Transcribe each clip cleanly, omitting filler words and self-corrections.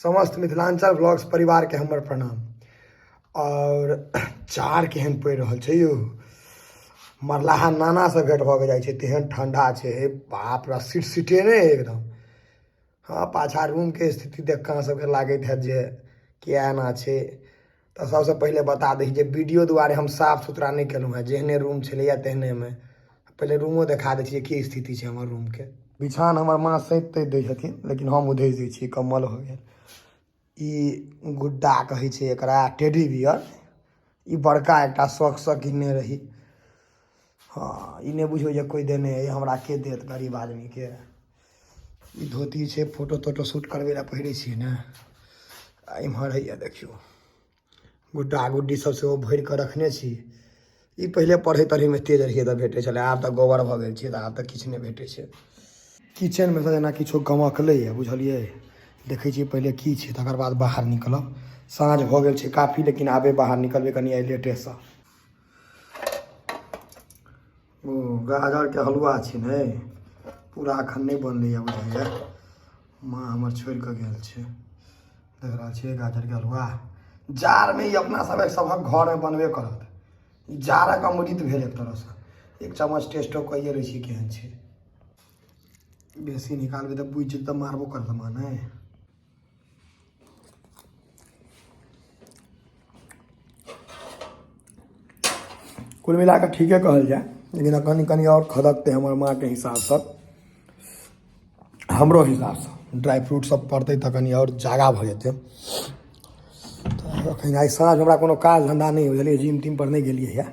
समस्त मिथिलांचल ब्लॉग्स परिवारके हमर प्रणाम। आओर जाड़ केहन पड़ि रहल छै यौ, मरलाहा नानासँ भेँट भऽ के जाइ छै तेहन ठण्डा छै। हे बाप रे, सीट सीटेने एकदम। हँ, पाछा रूमके स्थिति देख कऽ अहाँ सबके लागैत हैत जे किया एना छै। तऽ सबसँ पहिले बता दै छी जे वीडियो दुआरे हम साफ सुथरा नहि केलहुँ हेँ, जेहने रूम छलैए तेहनेमे। पहिले रूमो देखा दै छी जे की स्थिति छै हमर रूमके। बिछान हमर माँ सैंत तैंत दै छथिन, लेकिन हम उधेसि दै छियै। कम्बल भऽ गेल, ई गुड्डा कहै छै एकरा, टेडी बियर। ई बड़का एकटा शौकसँ किनने रही। हँ, ई नहि बुझियौ जे कोइ देने अइ हमरा, के देत गरीब आदमीके। ई धोती छै, फोटो तोटो शूट करबै लए पहिरै छियै ने। आ इम्हर हैया देखियौ, गुड्डा गुड्डी सब सेहो भरि कऽ रखने छी। ई पहिले पढ़ै तढ़ैमे तेज रहियै तऽ भेटै छलै, आब तऽ गोबर भऽ गेल छियै तऽ आब तऽ किछु नहि भेटै छै। किचनमे सँ जेना किछो गमकलैए, बुझलियै? देखै छियै पहिले की छै, तकर बाद बाहर निकलब। साँझ भऽ गेल छै काफी, लेकिन आबे बाहर निकलबै कनि आइ लेटेसँ। ओ गाजरके हलुआ छै ने, पूरा एखन नहि बनलैए बुझाइए, माँ हमर छोड़ि कऽ गेल छै। देख रहल छियै गाजरके हलुआ। जाड़मे ई अपना सबक सभक घरमे बनबे करत। ई जाड़क अमृत भेल एक तरहसँ। एक चम्मच टेस्टो कइए लै छी केहन छै। बेसी निकालबै तऽ बुझि जेतै तऽ मारबो करत माँ। नहि कुल मिला कऽ ठीके कहल जाय, लेकिन कनि कनि आओर खदकतै हमर माँके हिसाबसँ, हमरो हिसाबसँ। ड्राइ फ्रूट सब पड़तै तऽ कनि आओर जादा भऽ जेतै। तऽ एखन आइ साँझ हमरा कोनो काज धन्धा नहि, बुझलियै? जिम तिम पर नहि गेलियै यऽ,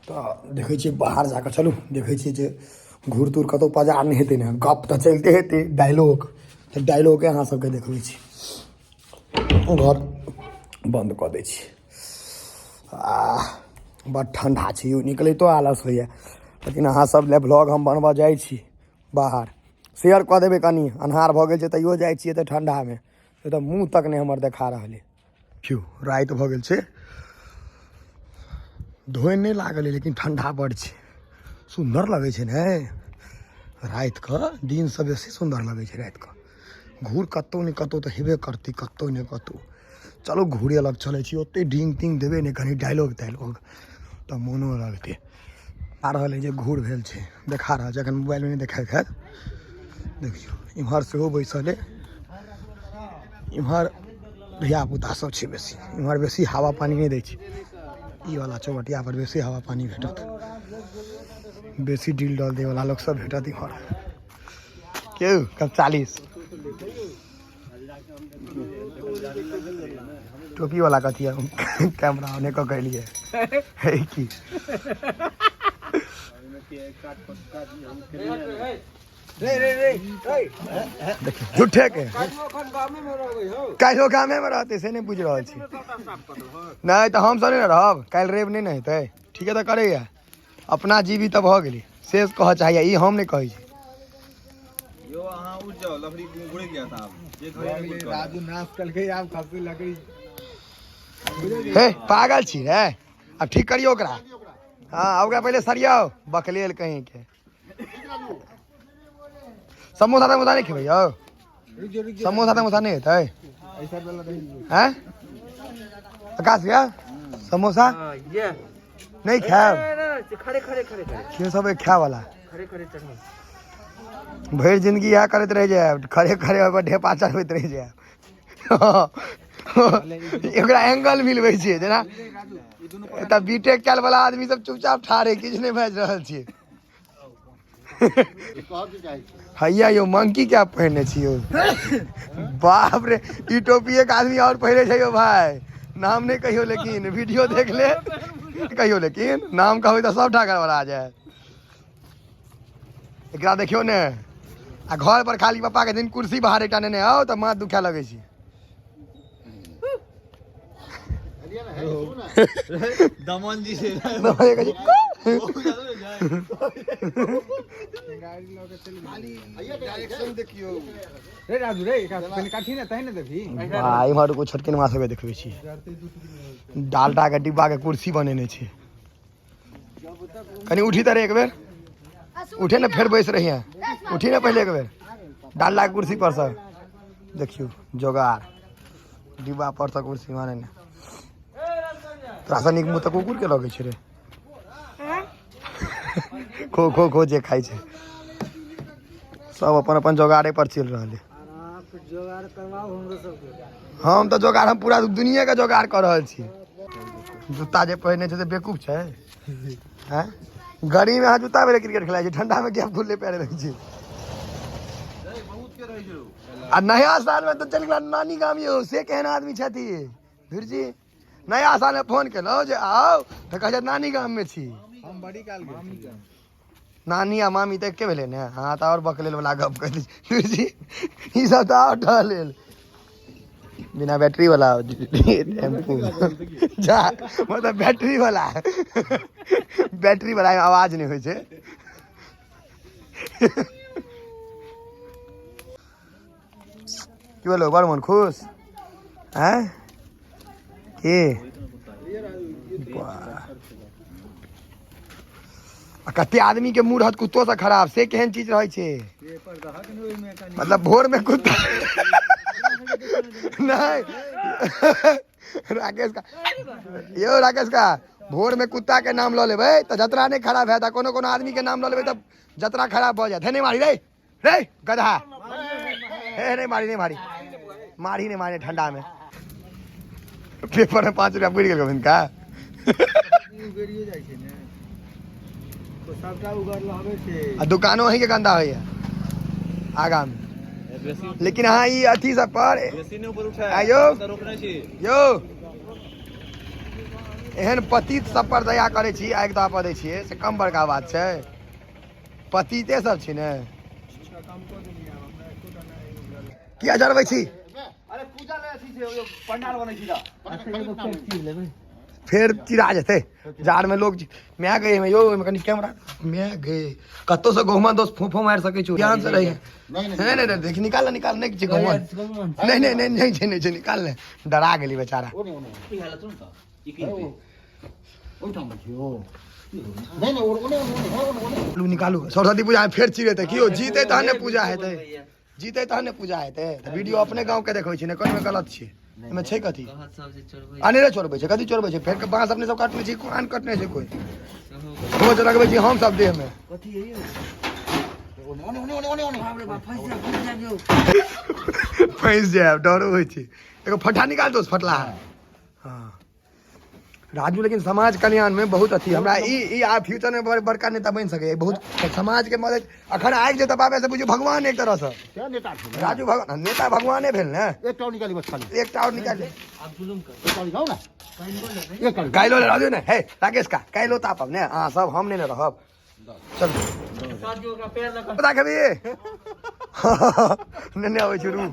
तऽ देखै छियै बाहर जाकऽ। चलू देखै छियै जे घूर तूर कतहु पजार नहि हेतै ने। गप तऽ चलिते हेतै, डायलॉग तऽ डायलॉगे अहाँ सबके देखबै छी। घर बन्द कऽ दै छी। आ बड़ ठण्डा छै यौ, निकलैतो आलस होइए, लेकिन अहाँ सब लए ब्लॉग हम बनबऽ जाइ छी बाहर। शेयर कऽ देबै। कनि अन्हार भऽ गेल छै तैयो जाइ छियै तऽ ठण्डामे तऽ मुँह तक नहि हमर देखा रहल अइ। देखियौ, राति भऽ गेल छै, धोनि नहि लागल अइ, लेकिन ठण्डा बड़ छै। सुन्दर लगै छै ने रातिके, दिनसँ बेसी सुन्दर लगै छै रातिके। घूर कतहु ने कतहु तऽ हेबे करतै, कतहु ने कतहु। चलू घूरे लग चलै छी, ओते ड्रिंक तिंक देबै ने, कनि डायलॉग ताइलॉग तऽ मोनो लगतै। आ रहल अइ जे घूर भेल छै, देखा रहल छै, एखन मोबाइलमे नहि देखाइत हैत। देखियौ, इम्हर सेहो बैसल अइ। इम्हर धियापुता सब छै बेसी, इम्हर बेसी हवा पानी नहि दै छै। ई वाला चौबटिया पर बेसी हवा पानी भेटत, बेसी डील डॉल दै वाला लोक सब भेटत इम्हर। के कब 40 टोपी वाला कथी है? कैमरा ऑन कऽ के है की? देखियौ, झूठे के काल्हिो गामे मे रहतै से नहि बुझि रहल छी। नहि तऽ हम सब नहि ने रहब काल्हि, रवि नहि ने हेतै। ठीके तऽ करैया, अपना जीवी तऽ भऽ गेलै, से कहऽ चाहैया, ई हम नहि कहै छी। यो अहाँ उठ जाओ, लकड़ी गुड़े गया था जे घरे। राजू नाश कलकै, आब खसै लकड़ी। हे, पागल छी रे? आब ठीक करियौ ओकरा। हाँ, ओकरा पहिले सरियाओ, बकलेल कहीं के। समोसा तमोसा नहि खेबै यौ? समोसा तमोसा नहि हेतै? हैं आकाश भैया, समोसा नहीं खायब? खड़े खड़े खड़े खड़े। के सब खाय वाला? खड़े खड़े चढ़ो। भरि जिंदगी इएह करैत रहि जायब, खड़े खड़े ओहिपर ढेपा चढ़बैत रहि जायब। एकरा एंगल मिलबै छियै जेना। एतऽ बीटेक कयल वाला आदमी सब चुपचाप ठाढ़ है, किछु नहि बाजि रहल छियै। हैया यौ, मंकी कैप पहिरने छी यौ। बाप रे, ई टोपी एक आदमी और पहिरे छै यौ भाई, नाम नहि कहियो, लेकिन वीडियो देख ले कहियो, लेकिन नाम कहबै तऽ सबटा गड़बड़ा जायत। एकरा देखियौ ने, आ घर पर खाली पप्पा के दिन कुर्सी बाहर एकटा नेने आउ तऽ माथ दुखाए लगै छै। दमन जी से। रे राजू रे, एकरा कनि काटही ने तही ने देबही। भाई, इम्हर को छोटकिन माँ सबके देखबै छी, डालटा के डिब्बा के कुर्सी बनेने छै। कनि उठी तऽ रे, एक बेर उठे ने, फेर बैस रही है। उठी ने पहिले एक बेर डालटा के कुर्सी पर से। देखियौ जोगाड़ डिब्बा पर सँ कुर्सी माने ने तोरा सँ नीक मुँह तऽ कुकुर के लगै छै रे। खो खो खो जे खाइ छै सब अपन अपन जोगाड़े पर चलि रहल है। हम तऽ जोगाड़, हम पूरा दुनिया के जोगाड़ कऽ रहल छी। जूता जे पहिने छै से बेवकूफ छै हैं। गर्मी में अहाँ जूता पहिरे क्रिकेट खेलाइ छी, ठंडा में गैप खुलले पैर रहै छै। आ नया साल में तऽ चलि गेला नानी गाम यौ, से केहन आदमी छथि धीरजी। नया साल में फोन केलहुँ जे आउ तऽ कहै छथि नानी गाम में छी। हम बड़ी काल गेल। नानी आ मामी तऽ एके भेलै ने। अहाँ तऽ आओर बकलेल वाला गप कहि दै छी धीरजी, ई सब तऽ आओर ढहलेल। बिना बैटरी वाला टेम्पू जा, मतलब बैटरी वाला, बैटरी वाला आवाज नहि होइ छै। की भेलो, बड़ मन खुश हैं की? आ कते आदमी के मुँह रहत कुत्तो से खराब, से केहन चीज रहै छै। मतलब भोर में कुत्ता नहीं राकेश का यो, राकेश का भोर में कुत्ता के नाम लऽ लेबै तऽ जतरा नहि खराब हैत, आ कोनो कोनो आदमी के नाम लऽ लेबै तऽ जतरा खराब भऽ जायत। हे नहि मारी रे, रे गधा, हे नहि मारी, नहि मारी, मारी नहि मारी। ठंडा में पेपर में 5 रुपया पुरि गेल गोविंद का। उगरियो जाइ छै ने तो सबटा उगरल हवे छै। आ दुकानो अहीं के गंदा होइया आगा में, लेकिन अहाँ ई अथी सब पर बेसी नहि ऊपर उठा आयो। रोकने छी। यौ एहन पतित सब पर दया करै छी, आगि तापऽ दै छियै, से कम बड़का बात छै। पतिते सब छी ने। किया जरबै छी? अरे पूजा ले अथी छै, ओ पंडाल बनै छी। फेर चिरा जेतै जाड़ में लोग। माय गए यौ, ओहिमे कनि कैमरा माय गए। कतौ से गहुमा दोस्त फूफो मारि सकै छी, ध्यान से रही। नहीं नहीं नहीं, देख निकाल ना, निकाल। नहीं छै गहुमा, नहीं नहीं नहीं नहीं छै, नहीं छै, निकाल ने। डरा गेली बेचारा। लू निकालू। सरस्वती पूजा में फेर चिरेतै कियो। जीते तहन ने पूजा हेतै, जीते तहन ने पूजा हेतै। तऽ वीडियो अपने गाँव के देखबै छी ने, कोनमे गलत छै? एहिमे छै कथी? अनेरे चोरबै छै, कथी चोरबै छै? फेर के बाँस अपने सब काटने छी, आन कटने छै कोइ? खोज लगबै छी हम सब देह में। फँसि जायब, डरो होइ छै। एगो फट्टा निकाल दोस्त, फटला। हाँ राजू, लेकिन समाज कल्याण में बहुत अथी हमरा ई ई आ फ्यूचर में बड़ बड़का नेता बनि सकैए, बहुत समाज के मदद। अखन आगि जे तपाबै से बुझियौ भगवान एक तरह से। क्या नेता छै? राजू भगवान, नेता भगवाने भेल ने। एकटा और निकाली बस खाली। एकटा और निकाल। एकटा निकालू ना, एक काल्हि राजू ने, हे राकेश का काल्हि तापब ने अहाँ सब, हम नहि ने रहब। चल पता खेबी नहि नहि अबै छै, रुक।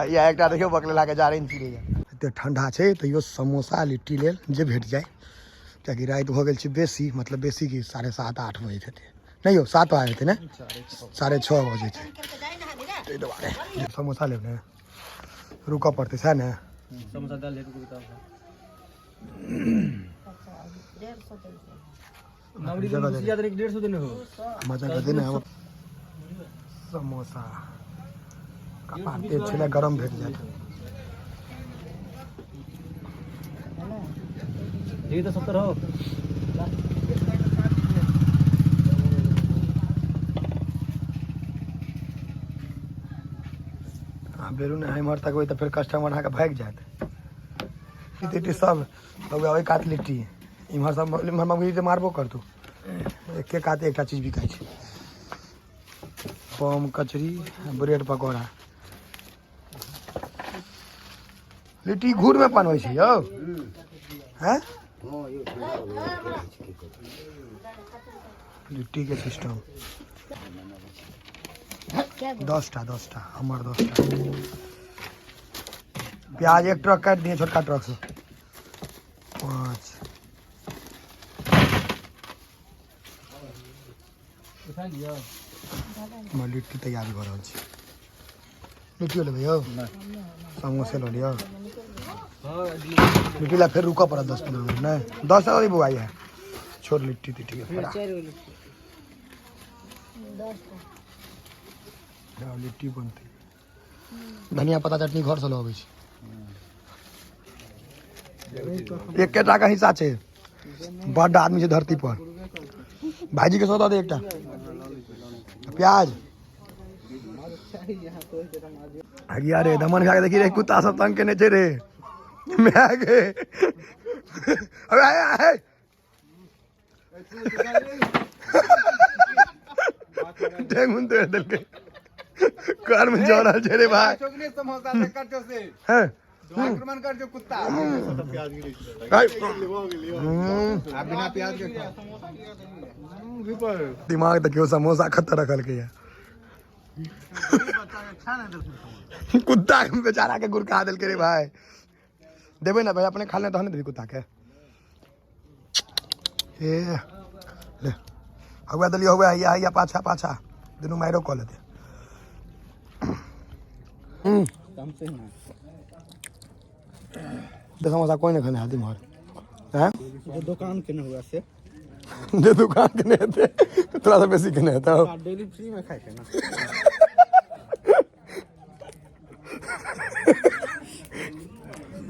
हैया एकटा देखियौ बकलेला के जारनि चिड़ैया। एते ठंडा छै तैयो समोसा लिट्टी लेल जे भेट जाय, कियाकि राति भऽ गेल छै बेसी, मतलब बेसी की 7:30 8 बजे हेतै। नहि यौ, 7 बजे हेतै ने, 6:30 बजे छै। ताहि दुआरे समोसा लेब ने, रुकऽ पड़तै सएह ने। समोसा दाल ले के बताओ। जगह दे। 150 देने हो। मजा कर देने हम समोसा। कपार तेज छलै, गरम भेट जायत। ये तो 70 हो। अहाँ बेरू ने एम्हर तकबै तऽ फेर कस्टमर अहाँके भागि जायत। लिट्टी सब ओहि कात लिट्टी, इम्हर सब इम्हर मम्मी तऽ मारबो करतौ। एके कात एकटा चीज बिकाइ छै, बम कचरी ब्रेड पकौड़ा। लिट्टी घूरमे बनबै छै यौ। हैं लिट्टी के सिस्टम 10टा 10टा हमर 10टा। प्याज एक ट्रक काटि दिए छोटका ट्रक से। 5 हमर लिट्टी तैयारी भऽ रहल छै। लिट्टियो लेबै यौ? समोसे लऽ लिअ। लिट्टी ला फेर रुकऽ पड़त 10-15 मिनट। नहि 10 टा बौआ, है छोड़ लिट्टी तिट्टी के फड़ा। लिट्टी बनतै। धनिया पत्ता चटनी घर से लऽ छै। एकेटा के हिस्सा छै, बड्ड आदमी छै धरती पर। भाईजी के सौदा दे एकटा प्याज। हगिया रे दमन खा के देखी रे, कुत्ता सब तंग केने छै रे my गे। अबे आए आए डेंगुन तोड़ि देलकै, कर्म जरल छै रे भाई। समोसा से कर से हैं आक्रमण कर जो कुत्ता। हम्म। आप बिना प्याज के खाओ। दिमाग देखियो, समोसा खत्ता रखलकै है। कुत्ता के बेचारा के गुरका देलकै रे भाई। देबै ना भाई, अपने खा ले तहन देबी कुत्ता के। हे ले हौआ देलियो, हौआ हैया हैया पाछा पाछा दुनू माइरो कऽ लेतै। समोसा कोई नहीं खाने हाथी मार हैं दुकान के न हुआ से जे दुकान के नहीं हेतै तोरा से बेसी के नहीं हेतौ। डेली फ्री में खाइ छै ना।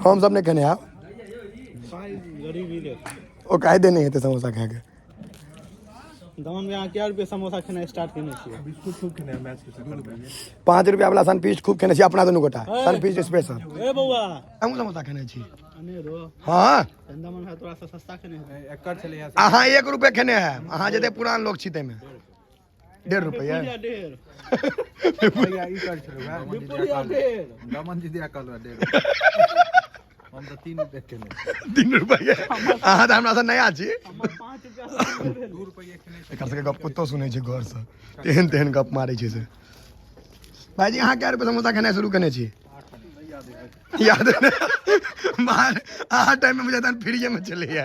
हम सब नहीं खेने आब। गरीबी ले ओ काहे दे नहीं हेतै समोसा खाए के। दमन में अहाँ कै रुपये समोसा खेनाइ स्टार्ट केने छियै? 5 रुपया वाला सनफीस्ट खूब खेने छी अपना दुनू गोटा, सनफीस्ट स्पेशल। ए बौआ हमहूँ समोसा खेने छी। अनेरो। हाँ दमन भाई तोरा से सस्ता खेने हेतै। एकर छलै यहाँ। अहाँ 1 रुपये खेने है, अहाँ जते पुरान लोग छी ताहिमे 1.5 रुपये। डेढ़ भैया ई कर छलै विपुलिया डेढ़। दमन जी दिया कहलहुँ 1.5, हम तऽ 3 रुपये खेने। 3 रुपये? अहाँ तऽ हमरा से नया छी। हमर 5 रुपया से कम भेल। 2 रुपये खेने। एकर सबके गप कुत्तो सुनै छै घर से, तेहन तेहन गप मारै छै से। भाईजी अहाँ कै रुपये समोसा खेनाइ शुरू केने छी? याद नहि मार, अहाँ टाइम में बुझाइ तहन फ्रीए में चलैया।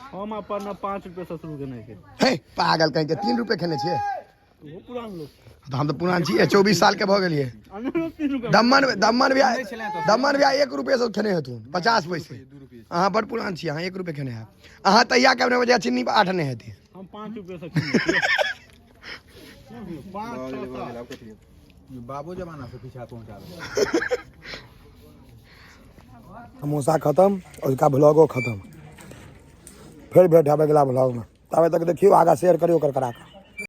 हम अपन 5 रुपये से शुरू केने छी। हे पागल कहीं के, 3 रुपये खेने छियै। वो पुरान लोग। तऽ हम तऽ पुरान छियै, 24 साल के भऽ गेलियै। अनेरो 3 रुपये। दमन दमन भैया, दमन भैया 1 रुपये से खेने हेथुन 50 पैसे। अहाँ बड़ पुरान छी, अहाँ 1 रुपये खेने हैब। अहाँ तहिया के बजे चिन्नी 8 नहि हेतै। हम 5 रुपये से खेने छियै। 5 6 7 बाबो जमाना से पीछा पहुंचा दे। समोसा खत्म और उसका ब्लॉगो खत्म। फिर भेंट हैब अगिला ब्लॉग में, तब तक देखियो आगा शेयर करियो कर करा।